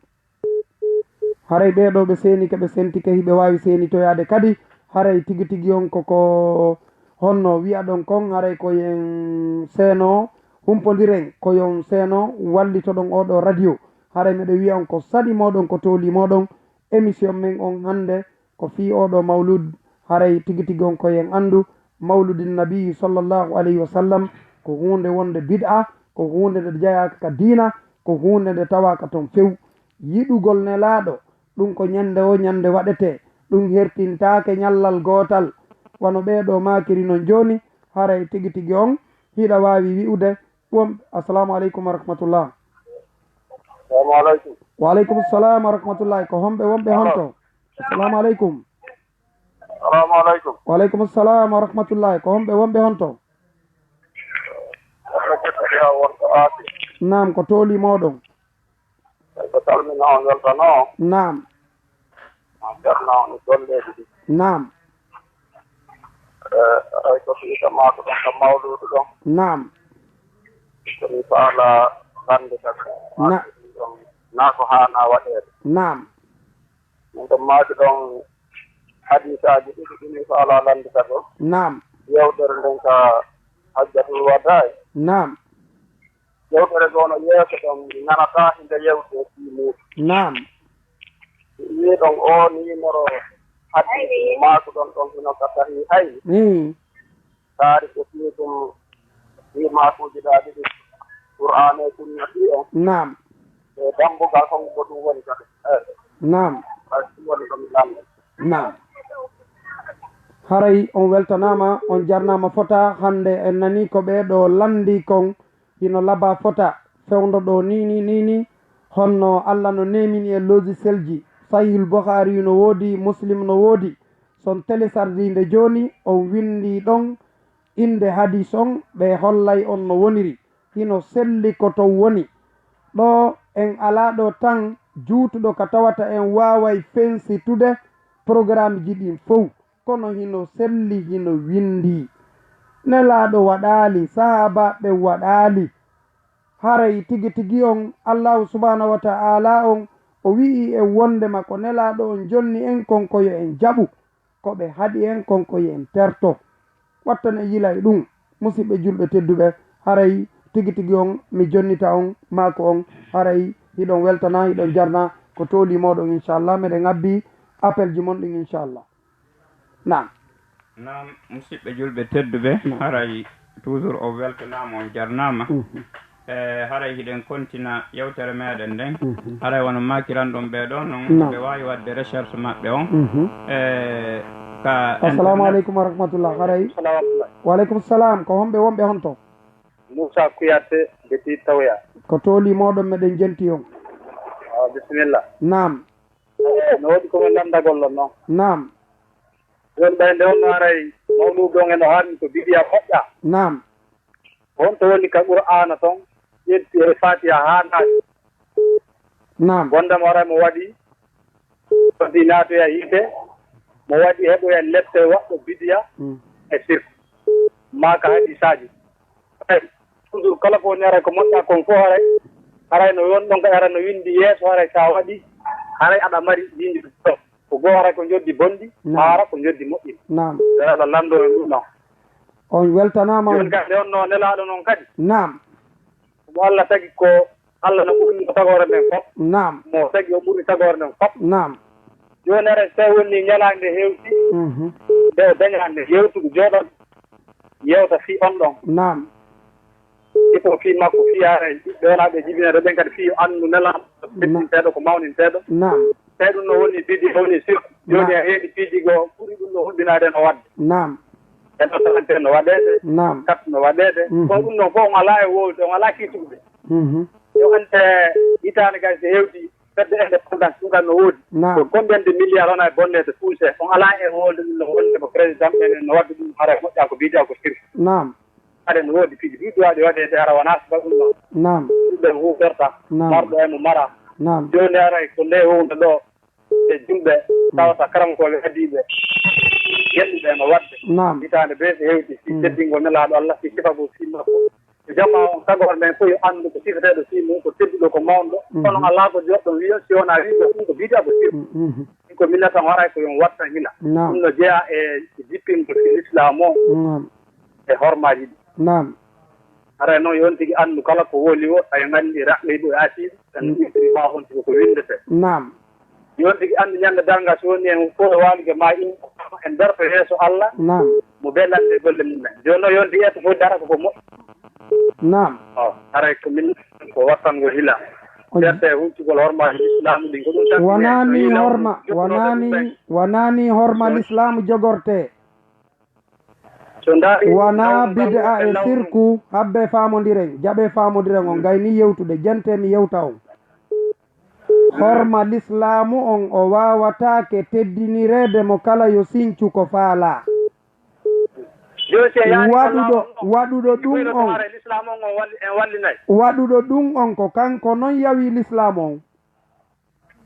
Haray ɓee ɗoo ɓe seenike, ɓe sentike, hiɓe waawi seenitoyaade kadi. Haray tigi tigi on ko, ko honno wi'aɗon kon, haray ko yen seeno, humpondiren, ko yon seeno, wallitoɗon oo ɗoo radio. Haray meɗen wi'a on ko saɗi mooɗon, ko tooli mooɗon. Émission men on hannde ko fii oo ɗoo mawlud. Haray tigi tigi on ko yen anndu, mawludin nabii sallallahu alayhi wa sallam ko huunde wonde bid'a, ko huunde nde jeyaaka ka diina, ko huunde nde tawaaka ton few. Yiɗugol Nelaaɗo, ɗum ko ñande o ñande waɗetee, ɗum hertintaake ñallal gootal. Wano ɓee ɗoo maakiri non jooni, haray tigi tigi on hiɗa waawi wi'ude won, Assalamu aleykum wa rahmatullah. Assalamu aleykum. Wa aleykum salam wa rahmatullahi. Ko homɓe wonɓe honto? Assalamu aleykum. Assalamu aleykum. Wa aleykum salam wa rahmatullahi. Ko homɓe wonɓe honto? Naam, ko tooli mooɗon. Ko salmina on, weltano on. Naam. On jarna on e golleeji ɗi. Naam. Eh, ay ko fii ka maako ɗon, ka mawluudu ɗon. Naam. Ko mi faala hannde kadi. Na- Ɗon, naa ko haanaa waɗeede. Naam. Min ko maaki ɗon hadiisaaji ɗiɗi ɗi mi faala lanndita ko. Naam. Yewtere nden ka Hajjatul Wadaa. Naam. Yewtere goo no yeeso ɗon, mi nanataa hinde yewti e fii muuɗum. Naam. Mi yi'i ɗon oo nimoro hadiisi maaku ɗon, ɗon hino ka sahii hay. Mm. Taari ko fii ɗum, fii maakuuji ɗaa ɗiɗi, Qur'aana e Sunna fii on. Naam. E dambugal honko ɗum woni kadi? Eh. Naam. Ay, ɗum woni ko mi lanndii. Naam. Haray on weltanaama, on jarnaama fota. Hannde en nanii ko ɓee ɗoo lanndii kon, hino labaa fota, fewndo ɗoo nii, nii, nii, nii. Honno Alla no neemini e logicielji. Sahihul Bukhari no woodi, Muslim no woodi. So on téléchargii nde jooni, on winndii ɗon innde hadiis on, ɓe hollay on no woniri. Hino selli ko ton woni. Ɗoo en alaa ɗoo tan juutuɗo ka tawata en waaway fensitude programmeji ɗin fow. Kono hino selli, hino winndii. Nelaaɗo waɗaali, sahaabaaɓe waɗaali. Haray tigi tigi on, Allaahu subhaanahu wa ta'aalaa on, o wi'ii en wonndema ko Nelaaɗo on jonni en kon ko yo en jaɓu, ko ɓe haɗi en kon ko yo en terto. Wattane yila e ɗum, musiɓɓe julɓe tedduɓe, haray tigi tigi on, mi jonnita on, maaku on, haray hiɗon weltana, hiɗon jarna, ko tooli mooɗon, inchallah, meɗen abbi appelji mon ɗin, inchallah. Naam. Naam, musiɓɓe julɓe tedduɓe, naam, haray toujours o weltanaama, on jarnaama. Mhm. E, haray hiɗen kontina yewtere meɗen nden. Mhm. Haray wano maakiranɗon ɓee ɗoo non, naam, ɓe waawi waɗde recherche maɓɓe on. Mhm. E, ka assalamu internet. Aleykum wa rahmatullah. Haray. Salam wa rahmatullah. Wa aleykum salam. Ko homɓe wonɓe honto? Moussa Kouyaté, Petit Tawya. Ko tooli mooɗon meɗen jenti on. Ah, bisimilla. Naam. No woodi ko min lanndagol on non. Naam. Jooni ɓay nde on no haray mawluudu on e no haani ko bidiya moƴƴa. Naam. Honto woni ka Qur'aana ton, ƴetti e Faatiha haa naati. Naam. Wonde mo haray mo waɗi, fodde naatoya yiite, mo waɗi heɓoya lepte waɗɗo bidiya, mm, e sirku. Maa ka hadiisaaji. Haray, toujours kala ko woni haray ko moƴƴa kon fof haray, haray no yon ɗon kadi haray no winndi yeeso haray sa waɗi, haray aɗa mari yinndi ɗum ɗon. Ko goo haray ko njoddi bonndi, naam, haara ko njoddi moƴƴi. Naam. Yo Allah lanndo en ɗum ɗon. On weltanaama. Jooni kadi on no nelaaɗo noon kadi. Naam. Mo Allah tagi ko Allah no ɓurni tagoore nden fof. Naam. Mo tagi o ɓurni tagoore nden fof. Naam. Jooni haray so tawi woni ñalaande hewti, mhm, nde o dañaande yewtugo jooɗan, yewta fii on ɗon. Naam. Iko fii makko, fii haray ɓe wonaa ɓe jibinande ɓen kadi fii yo anndu nelaaɗo, na-, ɓettinteeɗo ko mawninteeɗo. Naam. Tawi ɗum no woni bidi, woni sirku. Jooni, naam, a heɗi piiji goo, ɓuri ɗum no hulɓinaade no waɗde. Naam. E no salante no waɗeede. Naam. Kat no waɗeede. Mhm. Ko ɗum ɗon fof on alaa e wowde, on alaa kiiturɗe. Mhm. Yo ante hitaande kadi so hewti fedde indépendance ɗum kam no woodi. Naam. Ko combien de milliards wona e bonneede poussé, on alaa e wowde ɗum no wonde ko président ɓen no waɗde ɗum haray moƴƴa ko bidi ko sirku. Naam. Haray no woodi piiji ɗuuɗi waɗi waɗeede hara wonaa suka ɗum ɗon. Naam. Ɗum ɓe huutorta. Naam. Marɗo e mo mara. Naam. Jooni haray ko nde huunde ɗo e julɓe, mm, tawata karankooɓe adiiɓe. Yettude no waɗde. Naam. Hitaande bee so hewti, fii teddingol Nelaaɗo Allah, fii sifagol fii makko. Ko jamaa on tagore nden fof yo anndu ko sifeteeɗo fii mum, ko tedduɗo, ko mawnɗo. Kono alaa ko joɗɗo wiya, si wonaa wiide ɗum ko bidi'a, ko sirku. Ɗum ko min tan haray ko yo on wattan hila. Naam. Ɗum no jeyaa e jippingol fii Lislaam o e hormaaji ɗi. Naam. Haray noon yo on tigi anndu kala ko woli o, a nganndi raɓɓe ɗo e asiiɓe, tan ɗum maa honti ko ko winndetee. Naam. Yo on tigi anndu ñande darnga so woni en fof e waalude ma in, en darto yeeso Allah. Naam. Mo belande e golle mum en. Jooni noon yo on tigi etto fof dara ko ko moƴƴi. Naam. O, haray ko min ko wattangol hila. Certe e huccugol hormaaji Islaamu ɗin, ko ɗum tan. Wonaa ni horma, wonaa ni, wonaa ni horma Lislaamu jogortee. So ndaari wonaa bid'a e sirku, habbe faamondiren, jaɓe faamondiren on gayni yewtude, jente mi yewta on. Horma Lislaamu on o waawataake teddinireede mo kala yo sincu ko faalaa. Jooni si a yaari ko waɗuɗo, laawol on, waɗuɗo ɗum on, Lislaamu on, on walli-, en wallinay. Waɗuɗo ɗum on ko kanko non yawi Lislaamu on.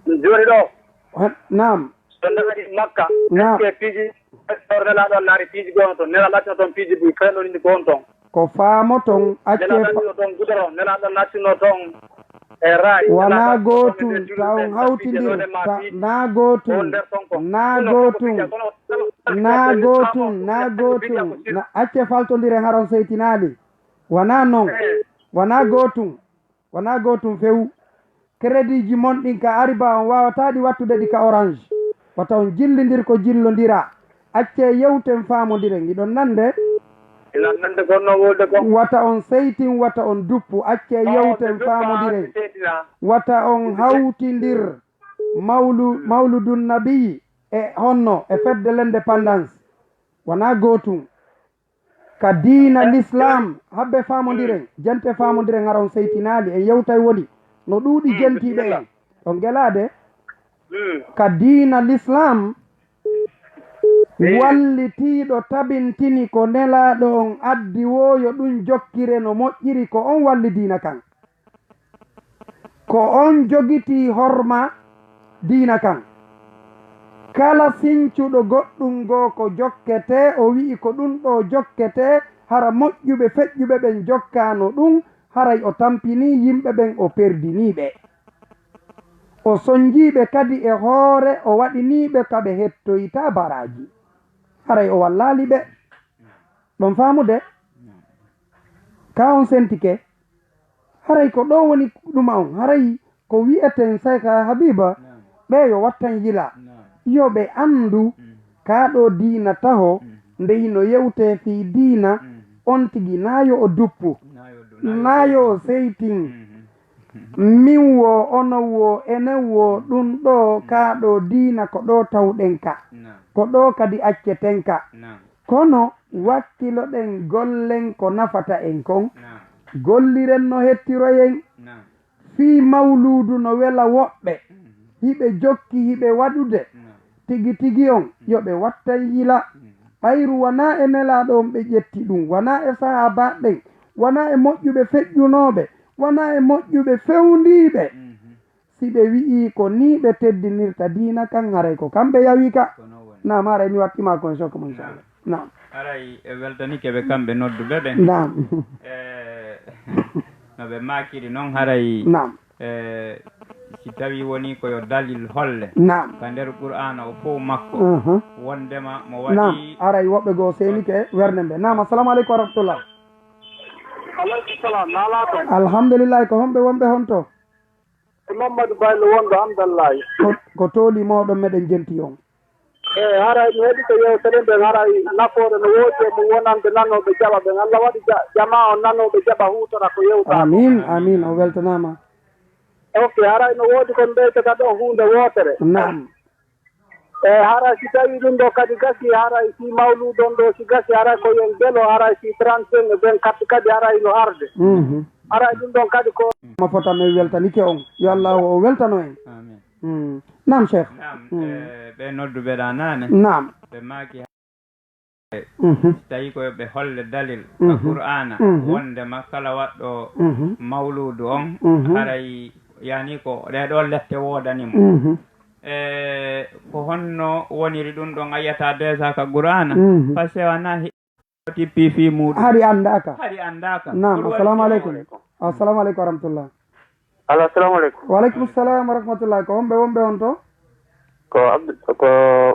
Jooni ɗo. Naam. So ndaari Makka, naam, est-ce que piiji, ɗo Nelaaɗo Allah ari piiji goo toon, Nelaaɗo acca toon piiji buy, kayɗo ni goo toon. Ko faamoton, acce Nelaaɗo fa- accuno toon gudoro, Nelaaɗo Allah accuno toon e raay. Wonaa gootum, ta on hawtindir, ta-, naa gootum, naa gootum, naa gootum, naa gootum, na acce faltondiren haron seytinaali. Wonaa non, wonaa gootum. Wonaa gootum few. Créditji mon ɗin ka Ariba on waawataa ɗi wattude ɗi ka Orange. Wata on jillindir ko jillondiraa. Accee yewten faamondiren. Hiɗon nande? Hiɗon nande kon no wolde kon. Wata on seytin, wata on duppu. Accee yewten faamondiren. Wata on hawtindir mawlu-, mawludun nabiyi e honno e fedde l'indépendance. Wonaa gootum. Ka diina Lislaam, habbe faamondiren, jente faamondiren, hara on seytinaali, en yewtay woni no ɗuuɗi jentiiɓe en. On gelaade? Ka diina Lislaam, wallitiiɗo tabintini ko Nelaaɗo on addi woo yo ɗum jokkire no moƴƴiri, ko on walli diina kan. Ko on jogitii horma diina kan. Kala sincuɗo goɗɗum goo ko jokketee, o wi'i ko ɗum ɗoo jokketee, hara moƴƴuɓe feƴƴuɓe ɓen jokkaano ɗum, haray o tampinii yimɓe ɓen, o perdinii ɓe. O sonjii ɓe kadi e hoore, o waɗinii ɓe ka ɓe hettoyta baraaji. Haray o wallaali ɓe. Ɗon faamude? Ka on sentike? Haray ko ɗoo woni ɗuma on. Haray ko wi'eten Sayka Habiba, ɓee yo wattan yila. Yo ɓe anndu kaa ɗoo diina taho, nde hino yewtee fii diina, on tigi naa yo o duppu, naa yo o seytin. Min woo, onon woo, enen woo, ɗum ɗoo, kaa ɗoo diina ko ɗoo tawɗen ka. Ko ɗoo kadi acceten ka. Kono wakkiloɗen gollen ko nafata en kon. Golliren no hettiroyen. Fii mawluudu no wela woɓɓe. Hiɓe jokki, hiɓe waɗude. Tigi tigi on, yo ɓe wattan yila. Ɓayru wanaa e Nelaaɗo on ɓe ƴetti ɗum, wanaa e sahaabaaɓe ɓen, wanaa e moƴƴuɓe feƴƴunooɓe, wanaa e moƴƴuɓe fewndiiɓe. Si ɓe wi'ii ko nii ɓe teddinirta diina kan, haray ko kamɓe yawi ka. Naam, haray mi watti ma kon sokko mo, inchallah. Naam. Haray e weltanike ɓe kamɓe nodduɓe ɓen. Naam. Eh, no ɓe maakiri non haray. Naam. Eh, si tawi woni ko yo dalil holle. Naam. Ka nder Qur'aana o fow makko. Wondema mo waɗi. Naam. Haray woɓɓe goo seenike werne mbe. Naam, assalamu aleykum wa rahmatullah. Aleykum salam. Naalaa to? Alhamdulillahi, ko homɓe wonɓe honto? E Mamadou Baylo wonɗo Amdallahi. Ko, ko tooli mooɗon meɗen jenti on. E haray mi heɗike yewtere nden, haray nafoore no woodi e mum wonande nanooɓe jaɓa ɓen. Allah waɗi ja-, jamaa on nanooɓe jaɓa huutora ko yewtaa ko. Amin, amin. O weltanaama. Ok, haray no woodi kon ɓeytata ɗo huunde wootere. Naam. E haray si tawii ɗum ɗo kadi gasii, haray si mawluudu on ɗo si gasii, haray ko yo en gelo, haray si trente-cinq, vingt-quatre kadi haray no arde. Mhm. Haray ɗum ɗon kadi ko. Mo fota men weltanike on. Yo Allah o weltano en. Amin. Mm. Naam, Cheikh. Naam, mm, eh, ɓe nodduɓe ɗa naane. Naam. Ɓe maaki, mhm, si tawi ko yo ɓe holle dalil ka, mhm, Qur'aana, mhm, wondema kala waɗɗo, mhm, mawluudu on, mhm, haray yani ko ɗee ɗoo lette woodani mo. Mhm. E ko honno woniri ɗum ɗon, a yiyata déjà ka Qur'aana? Mhm. Parce que wana hi-, tippi fii muuɗum. Hari anndaaka. Hari anndaaka. Naam, assalamu aleykum. Assalamu aleykum wa rahmatullah. Allo, assalamu aleykum. Wa aleykum salam wa rahmatullah. Ko homɓe wonɓe on to? Ko Abdou, ko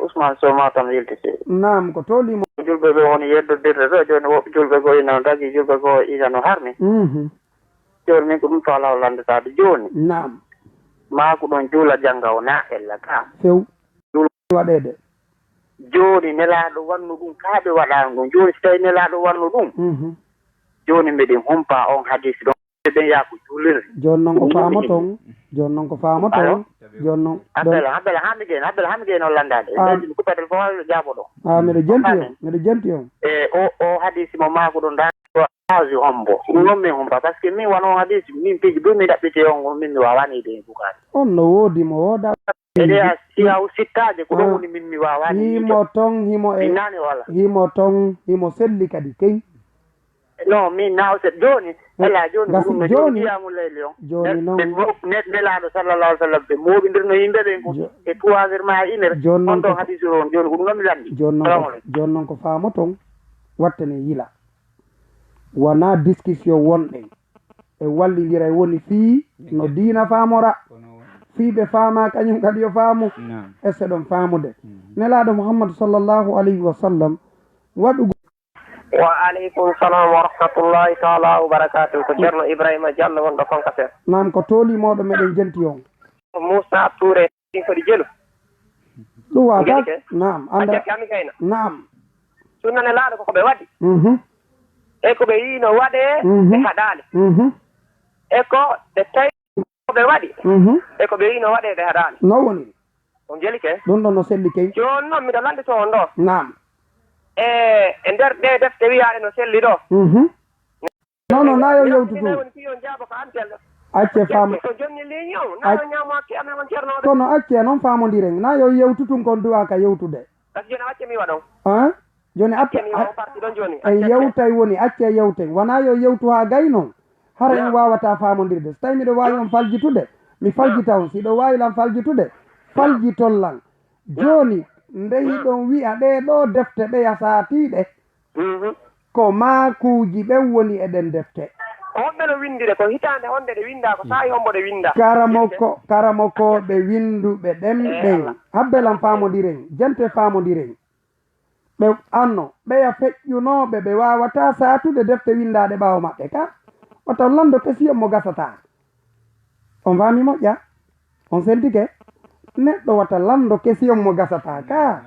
Ousmane Sow Matam yiltiti. Naam, ko to limo? Julɓe ɓe woni yeddodirde ɗo, jooni woɓɓe julɓe goo ina no dagi, julɓe goo ina no harmi. Mhm. Jooni min ko ɗum faalaa o lanndataade. Jooni. Naam. Maa ko ɗon juula jannga o naa ella ka. Few. Juula waɗeede. Jooni Nelaaɗo wanno ɗum, kaa ɓe waɗaano ɗum. Jooni si tawii Nelaaɗo wanno ɗum, mhm, jooni mbeɗen humpa on hadiis ɗon. Ɓen yaa ko juulirde. Jooni noon ko faamoton. Jooni noon ko faamoton. Allo? Jooni noon. Abbela, Abbela, haa mi gayno, Abbela, haa mi gayno lanndaade. Ah. Leydi mi kuppatee fof haa jaabo ɗo. Ah, miɗo jenti on, miɗo jenti on. E o, o hadiisi mo maakuɗon ɗaa, ko haaju hombo. Ɗum noon min humpa, parce que min wano hadiisi, min piiji buy mi ɗaɓɓiti on, min mi waawaani yiide heen bukaari. On no woodi mo woodaa. Ede a siyaw sittaaje, ko ɗon woni min mi waawaani yiide. Himo ton, himo e, mi naani wala. Himo ton, himo selli kadi key. Non, min nawset jooni. Eh, ela jooni ko gasi ɗum no jooni, jooni. Qiyaamu layli on. Jooni noon. Ɓe mo-, ne-, Nelaaɗo sallallahu alaihi wa sallam, ɓe mooɓindirno yimɓe ɓen ko jo-, e trois heures ma e une heure. Jooni noon on ɗon ko hadisuru on, jooni ko ɗum noon mi lanndi. Jooni noon ko, salamu aleykum, jooni noon ko faamoton, wattane yila. Wonaa discussion wonɗen. E wallindira e woni fii no diina faamora. Fii ɓe faamaa kañum kadi yo faamu. Naam. Est-ce que ɗon faamude? Mhm. Nelaaɗo Muhammadu sallallahu alaihi wa sallam waɗugol Wa aleykum salam wa rahmatullahi taala wa barakatuh. Ko Ceerno Ibrahima Diallo wonɗo Fonkaseer. Naam, ko tooli mooɗo meɗen jenti on. Ko Moussa Touré, ɗin ko ɗi jelu. Ɗum waata. Ngel ke? Naam, anda. Accet kami kayna. Naam. Sunna Nelaaɗo ko ko ɓe waɗi. Mhm. E ko ɓe yiino waɗee, mhm, ɓe haɗaali. Mhm. E ko ɓe tawi ko ɓe waɗi. Mhm. E ko ɓe yiino waɗee, ɓe haɗaali. No woni? On jeli ke? Ɗum ɗon no selli key. Jooni noon, miɗo lannditoo on ɗo. Naam. E, e nder ɗee defte wiyaaɗe no selli ɗo. Mhm. Non, non, na yo yewtu tun. Woni fii on jaabo ko antel ɗo. Acce faam-, ko jonni ligne on, na yo ñaamo hakke amen on Ceerno ɗo. Kono acce noon faamondiren. Na yo yewtu tun kon duwaa ka yewtude. Parce que jooni acce mi waɗon. Hein? Jooni acce, acce mi waɗon parti ɗon jooni. En yewtay woni, acce yewten. Wonaa yo yewtu haa gayno. Hara en waawataa faamondirde. So tawii miɗo waawi on faljitude, mi faljita on. Si hiɗo waawi lan faljitude, faljiton lan. Jooni, nde hiɗon wi'a ɗee ɗoo defte ɓeya saatiiɗe, mhm, ko maakuuji ɓen woni e ɗen defte. Ko honɓe no winndire? Ko hitaande honde ɗe winndaa? Ko saa'i hombo ɗe winndaa? Karamoko, karamokooɓe winnduɓe ɗen ɓen. Habbe lan faamondiren, jente faamondiren. Ɓe anno, ɓeya feƴƴunooɓe, ɓe waawataa saatude defte winndaaɗe ɓaawo maɓɓe ka. Wata on lanndo kesiyon mo gasataa. On faami moƴƴa? On sentike? Neɗɗo wata lanndo kesiyon mo gasataa ka.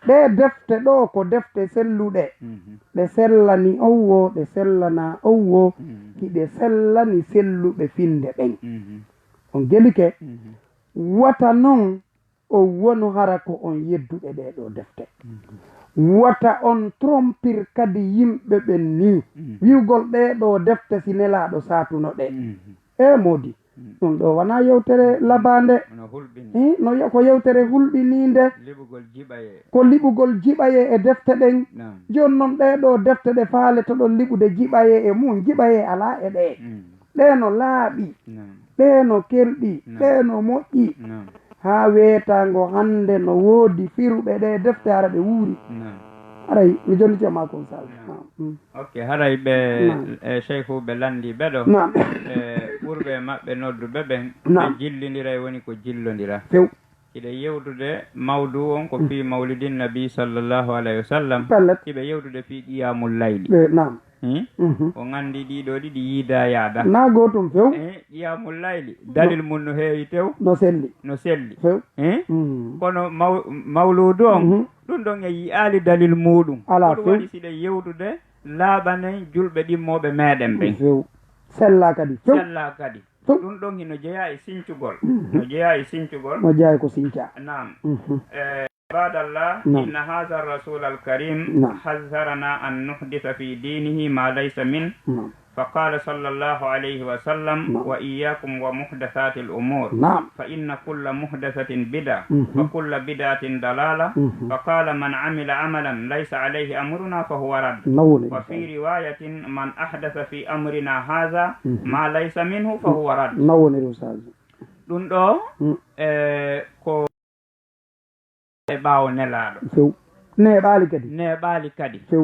Ɗee defte ɗoo ko defte selluɗe. Mhm. Ɗe sellani on woo, ɗe sellanaa on woo, mhm, hiɗe sellani selluɓe finnde ɓen. Mhm. On gelike? Mhm. Wata non on wonu hara ko on yedduɓe ɗee ɗoo defte. Mhm. Wata on trompir kadi yimɓe ɓen nii. Mhm. Wi'ugol ɗee ɗoo defte si Nelaaɗo saatuno ɗe. Mhm. E moodi, mhm, ɗum ɗoo wonaa yewtere labaande. No hulɓini. Eh, no ye-, ko yewtere hulɓiniinde. Liɓugol jiɓayee. Ko liɓugol jiɓayee e defte ɗen. Naam. Jooni non ɗee ɗoo defte ɗe faaletoɗon liɓude jiɓayee e mum, jiɓayee alaa e ɗee. Mhm. Ɗee no laaɓi, naam, ɗee no kelɗi, naam, ɗee no moƴƴi. Naam. Haa weetaango hannde no woodi firuɓe ɗee defte hara ɓe wuuri. Naam. Haray mi jonniti e maa kon sal. Naam. Naam. Mm. Ok, haray ɓe, naam, e Seyku ɓe lanndii ɓe ɗo. Naam. E ɓurɓe e maɓɓe nodduɓe ɓen, naam, ɓe jillindiray woni ko jillondira. Few. Hiɗe yewtude mawdu on ko, mm, fii mawlidin nabi sallallahu alayhi wa sallam. Pellet. Hiɓe yewtude fii qiyamul layli. Eh, naam. Hmm? Mhm. On anndi ɗii ɗoo ɗiɗi yiidaa yaadaa. Naa gootum few. Eh, qiyamul layli. No. Dalil mun no heewi tew. No selli. No selli. Few. Eh? Mm. Kono maw-, mawluudu on, mhm, ɗum ɗon en yi'aali dalil muuɗum. Alaa few. Ko ɗum waɗi si ɗen yewtude laaɓanen julɓe ɗimmooɓe meeɗen ɓen. Few. Sellaa kadi. Few. Sellaa kadi. Ɗum ɗon hino jeyaa e sincugol. Mhm. No jeyaa e sincugol. No jeyaa e ko sincaa. Naam. Mhm. Eh, ibadallah, naam, inna hadha ar-rasul al-karim, naam, hazzarana an nuhditha fi dinihi ma laysa min. Naam. Fa qala sallallahu alayhi wa sallam, naam, wa iyyakum wa muhdathati al-umur. Naam. Fa inna kulla muhdathatin bid'a, mhm, wa kulla bid'atin dalala. Mhm. Fa qala man amila amalan laysa alayhi amruna fa huwa radd. Nawne. Wa fi riwayatin man ahdatha fi amrina hadha, mhm, ma laysa minhu fa huwa radd. Nawne, Ustaz. Ɗum ɗoo, mm, e, ko e ɓaawo Nelaaɗo. Few. Neeɓaali kadi. Neeɓaali kadi. Few.